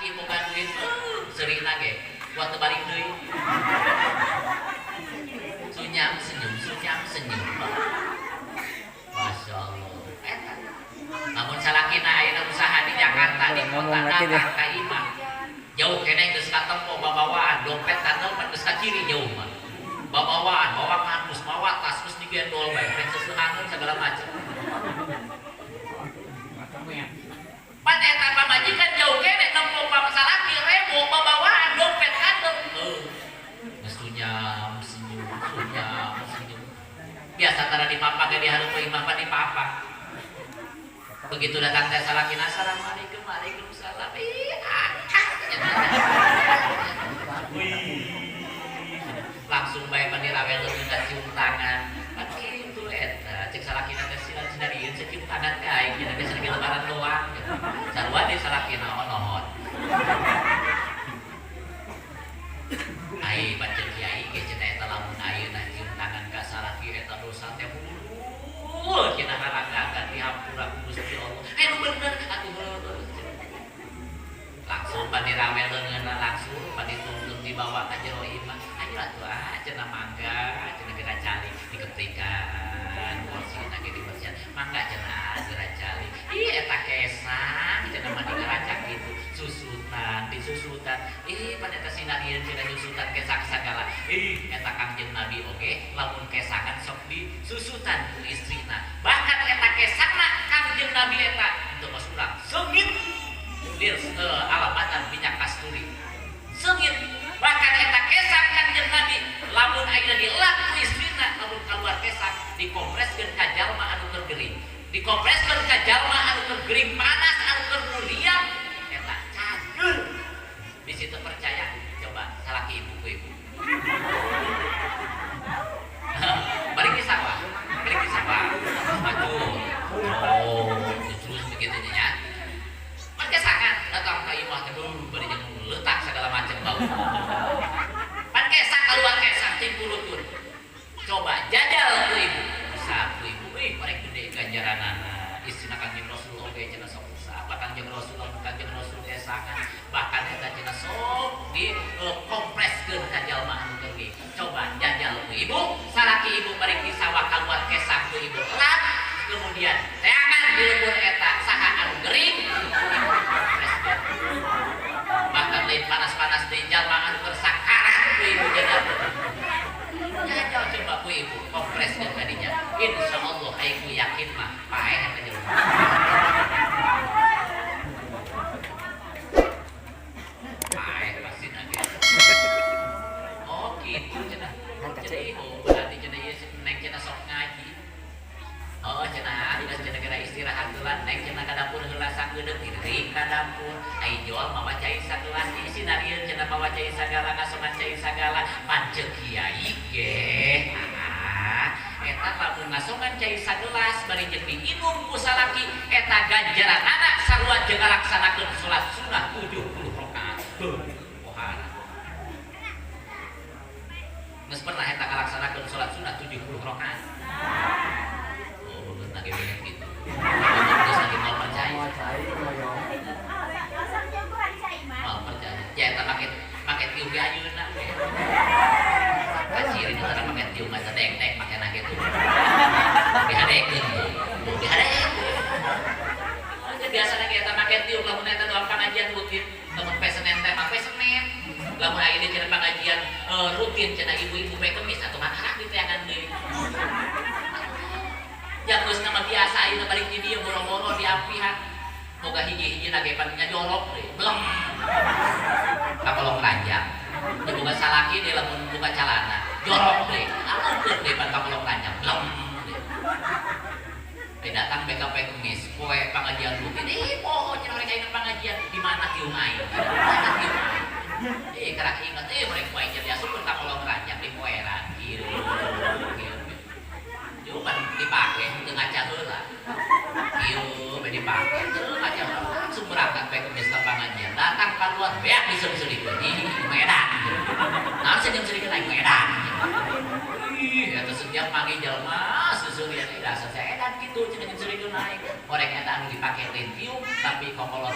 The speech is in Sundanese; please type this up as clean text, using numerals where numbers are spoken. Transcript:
salaki boga duit, seurina ge kuat teu balik deui. Sunyam senyum, sunyam senyum. Masya Allah. Eta. Lamun salakina ayeuna usaha di Jakarta di kota datang ka imah. Jauh keneh geus katempo babawaan, dompet kandel pan geus kaciri jauh mah. Babawaan, bawa kardus, bawa tas geus digendol bae, rek seseuhangeun segala macam. Pan eta pamajikan jauh keneh nempo salaki rebo babawaan dompet kandel. Heuh. Geus sunyam senyum, sunyam senyum. Biasa tara dipapa ge di hareup imah pan dipapa. Begitu datang teh salakina, assalamualaikum, waalaikumsalam. Ih, ah, wih. Langsung bae pan dirawel leungeun cium tangan. Pan kitu eta, cek salakina teh sila cenah ieu cium tangan ka aing cenah geus lagi lebaran doang. Sarua deui salakina onohon. Ai pancen kiai ge cenah eta lamun ayeuna cium tangan ka salaki eta dosa teh hulul cenah haragagan dihampura ku Gusti Allah. Eh nu bener atuh heueuh. Langsung pan dirawel leungeunna langsung pan dituntun dibawa ka jero imah. Ayo atuh ah cenah mangga cenah geura calik dikeprikan kursina ge dibersihan. Mangga cenah geura calik. Ih eta kesang cenah mah digaracak kitu susutan disusutan. Ih pan eta sinarieun cenah nyusutan kesang sagala. Ih eta Kangjeng Nabi oge lamun kesangan sok disusutan ku istrina. Bahkan eta kesangna Kangjeng Nabi eta teu kos urang seungit lir alamatan minyak kasturi. Seungit bahkan eta kesang Kangjeng Nabi lamun ayeuna dielak ku istrina lamun kaluar kesang dikompreskeun ka jalma anu keur gering. Dikompreskeun ka jalma anu keur gering panas anu keur muriang eta cager. Di situ percaya coba salaki ibu ku ibu. Balik di sawah, balik di sawah. Maju. Oh, terus begitu nya. Pan kesangan datang ka imah teh bari jeung leutak segala macam bau. Pan kesang keluar kesang cingkulutun. Coba jajal ku ibu. Usah ku ibu euy merek gede ganjaranana. Istrina Kangjeng Rasul oge cenah sok usah. Kangjeng Rasul lamun Kangjeng Rasul kesangan bahkan eta cenah sok di kompreskeun ka jalma anu gering. Coba jajal ku ibu, salaki ibu balik di sawah kaluar kesang ku ibu lap kemudian teangan di lembur eta saha anu gering kompreskeun. Bahkan lain panas-panas di jalma anu keur sakarat ku ibu jajal. Jajal coba ku ibu kompreskeun ka dinya. Insyaallah aing ku yakin mah paeh eta jelema. Paeh pasti nage. Oh gitu cenah. Jadi oh berarti cenah ieu neng cenah sok ngaji. Oh cenah geus cenah geura istirahat heula neng cenah ka dapur heula sanggeudeuh iring ka dapur. Ai jual mawa cai sagelas ieu sinarieun cenah mawa cai sagala kasongan cai sagala panceu kiai ge. Ah eta lamun ngasongan cai sagelas bari jeung diinum ku salaki eta ganjaranana sarua jeung ngalaksanakeun salat sunah 70 rakaat. Heuh, pohara. Geus pernah eta ngalaksanakeun salat sunah 70 rakaat? Oh, bener lagi banyak gitu. Geus lagi mau percaya. Mau percaya. Ya eta make tiung ge ayeuna we. Kaciri nu tara make tiung mah dek-dek make na kitu. Dihadekeun tuh. Dihadekeun. Oh, biasa lagi eta make tiung lamun eta doang pengajian rutin, lamun poe Senin teh mah poe Senin. Lamun ayeuna cenah pengajian rutin cenah ibu-ibu poe Kemis atuh mah diteangan deui. Yang geus nama biasa ayeuna balik di dieu boro-boro diampihan. Boga hiji-hiji na ge pan jorok deui. Bleng. Kakolong ranjang. Teu boga salaki deui lamun buka calana. Jorok deui. Alungkeun deui pan kakolong ranjang. Bleng. Deui datang BKP Kemis, poe pengajian rutin. Ih, poho cenah mereka ingat pengajian di mana tiung aing. Di mana tiung aing. Eh, karak ingat eh mereka poe jadi asupkeun ka kolong ranjang di poeran. Kieu. Kieu. Kieu pan dipake teu ngaca heula. Kieu we dipake teu ngaca heula. Langsung berangkat poe Kemis ka pengajian. Datang keluar beak diseum-seurikeun. Ih, medan. Naon seunyeum-seurikeun aing medan. Ih, eta setiap pagi jelema seuseurian dasar saya edan kitu cenah nyeurikeun aing. Orek eta anu dipake lain tiung tapi kokolor